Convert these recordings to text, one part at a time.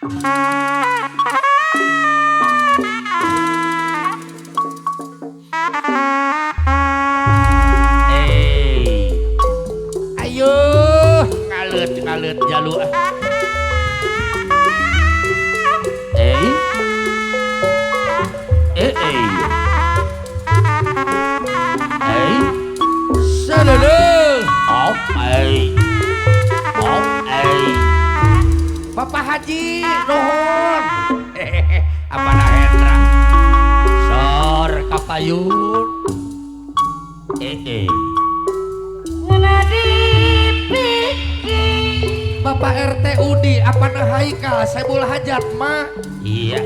Eh, Ayo. Ngaleut ngaleut jalu ah. Eh. Eh eh. Eh. Salulu. Oh, eh. Oh, eh. Bapak Haji, nuhun. Hehehe, apana Hendra? Sor kapayun. Eh eh. Bapak RT Udi, apana Haikal, Saibul Hajat ma. Iya.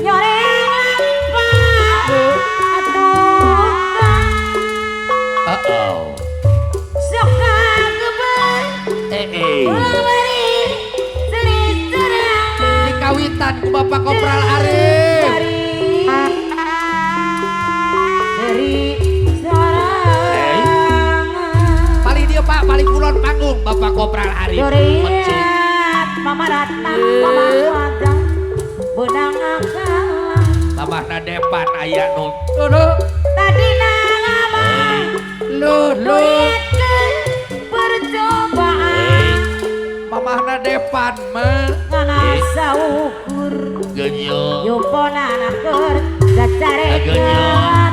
Uh-oh. Eh eh. Dikawitan ku Bapak Kopral Arif. Paling dia Pak, paling kulon panggung Bapak Kopral Arif. Mencung. Mamahna depan aya nu. Lho. Lho lho. Mamahna depan mah. Genyo. Genyo.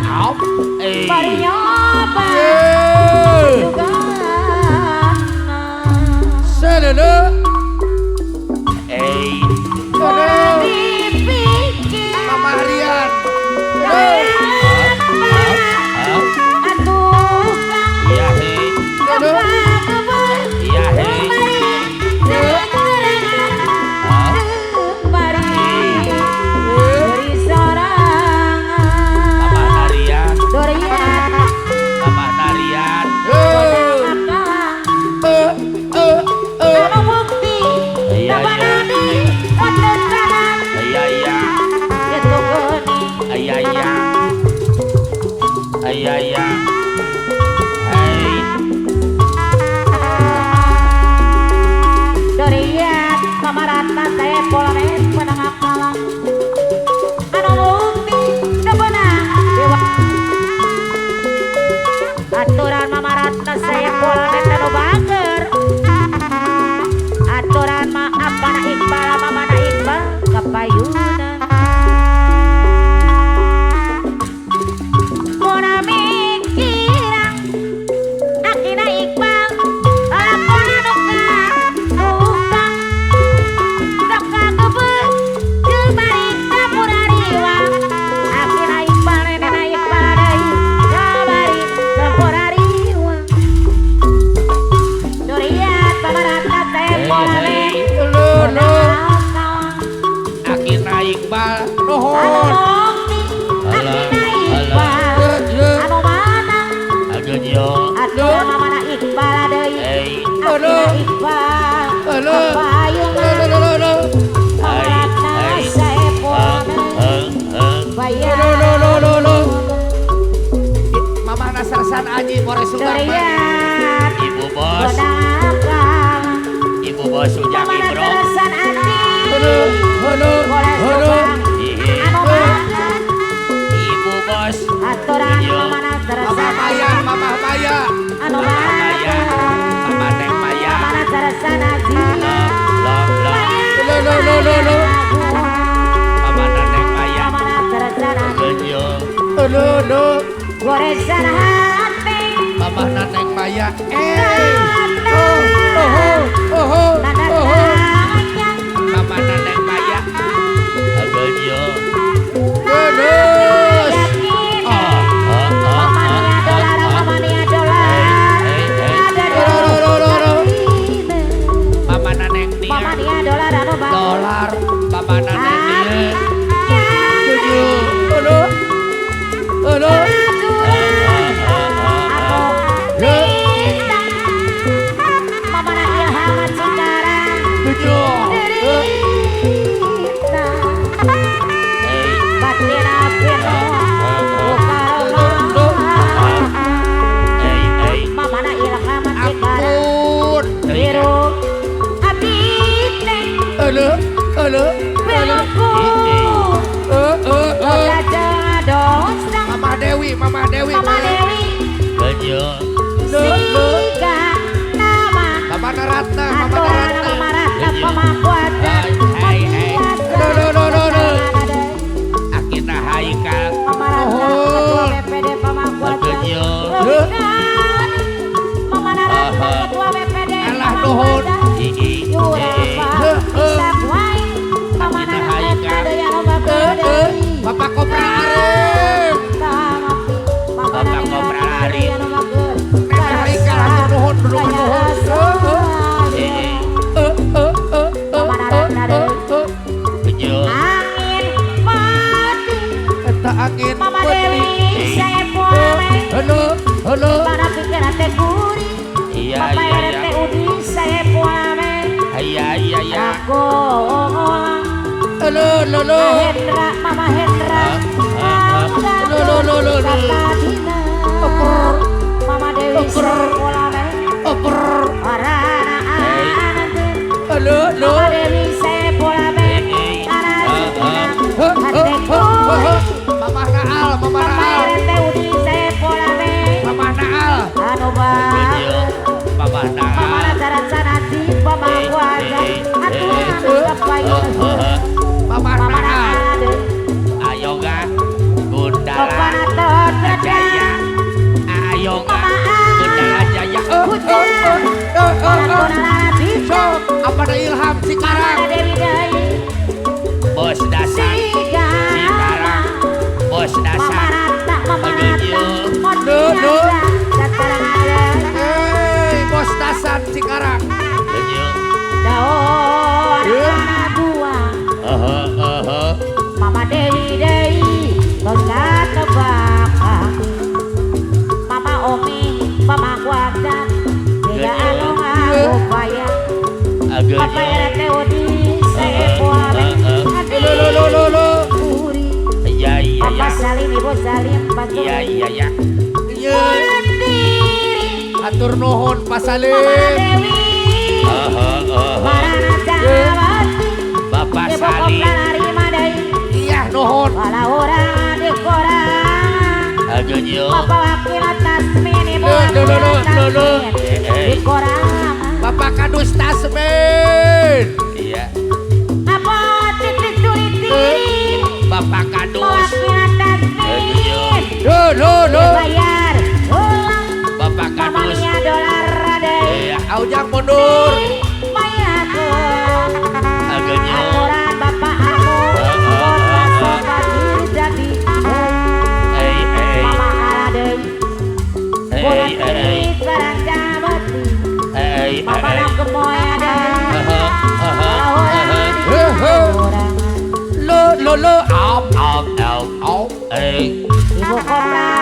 Au. Eh. Salulu. Eh. Mama Rian. Iya hei. Iya hei. Mama Narian. Mama Narian. Iya iya. Iya iya. Iya iya. Iya iya. Hei. Aturan Mama Ratna saya polanet anu bager. Aturan ma apa na Iqbal mama na Iqbal kapayunan. Mona mikirang akina Iqbal lakon anu ka tukang sok kagebeg jeung bari kapurariwa. Akina Iqbal nenena Iqbal deui kabari kapurariwa. Duriat Mama Ratna teh polanet. Lho lho. Akina Iqbal nuhun. Anu mana? Genyo. Aturan mamana Iqbal deui. Eh. Akina Iqbal Lho. kapayungan. Lho lho lho. Mama Ratna sae polanet. Bayar. Lho lho lho lho. Mamahna Sersan Aji Pores Subang mah. Duriat Ibu bos. bonakang. Ibu bos Ujang Mamana Ibro. Sersan Aji. Halo halo Pores halo. Subang. Ihi. Anu mana? Ibu bos. Aturan Genyo. mamana Mama Sersan Maya, Mama Maya. Anu Mama mana? Maya. Mama Neng Maya. Mamana Sersan Aji. Lo lo lo. Lho lho lho lho lho. Mama Neng Maya. Mamana Sersan Aji. Genyo. Lho lho. Goresan hati. Mamahna Neng Maya. Eh. Oh oh oh oh. Oh. Mama Neng Maya. Genyo. Terus. Oh oh oh. Mamania dolar, mamania dolar. Hey, hey. Ada Lho lho lho lho. Mama Neng Nia. Mamania dolar anu bang. Dolar. Mama Neng Nia. Tujuh. Halo. Halo. Mamana Ilham Cikarang. Tujuh. Derita. Hey. Batin apin. Hey hey. Mamana Ilham Cikarang. Ampun. Biru abdi teh. Halo. Halo. Mama Dewi, Mama Dewi, Mama Dewi. Mama Naratna, Mama Naratna, Mama Ratna, Mama No no no no no. Akina Haikal. Mama Ratna, Ketua BPD Pamakuaja. Mama Naratna, Ketua BPD. Alah nuhun. Bapak Kopra Arif. Bapak Kopra Arif. Nek Haikal hatur nuhun nuhun nuhun. Angin mati. Eta angin Mama Dewi saya puame. Halo halo. Para pikiran teh gurih. Iya Bapak iya RT Udi saya puame. Iya iya iya. Aku Halo halo halo. Hendra, Mama Hendra. Halo halo halo. Mama Dewi saya puame. Halo halo. Mama Dewi saya puame. Mama Naal, Mama Naal. Mama Naal. Mama Naal. Mama Mama Naal. Ayo ga, Gundala Jaya. Ayo ga, Gundala Jaya. Sok, apa ada Ilham Cikarang? Bos dasar Cikarang. Bos dasar. Hei, bos dasar Cikarang. Mama Dewi Dewi, bos tebak. Mama Omi, Mama Kuarda, Dega Alonga, Upaya. Papa RT Udi, saya puame. Iya iya Papa Salim, Ibu Salim, Pak Iya iya iya. Atur nuhun Pak Salim. Mama Dewi. Bapak Salim. Iya nuhun. Bapak Wakil Tasmin, Ibu Wakil Tasmin. Di koran. Bapak Kadus Tasmin. Iya. Apa titik tuliti. Bapak Kadus. Do do do. Bayar ulang. Bapak Kadus. Dolar Iya. Aujang mundur. Aturan bapak aku. Kota sobat jadi. Mama Aladei. Bola tinggi barang jabati. Mama nak gemoy ada. Lo lo lo. Op op op op. Ibu kota.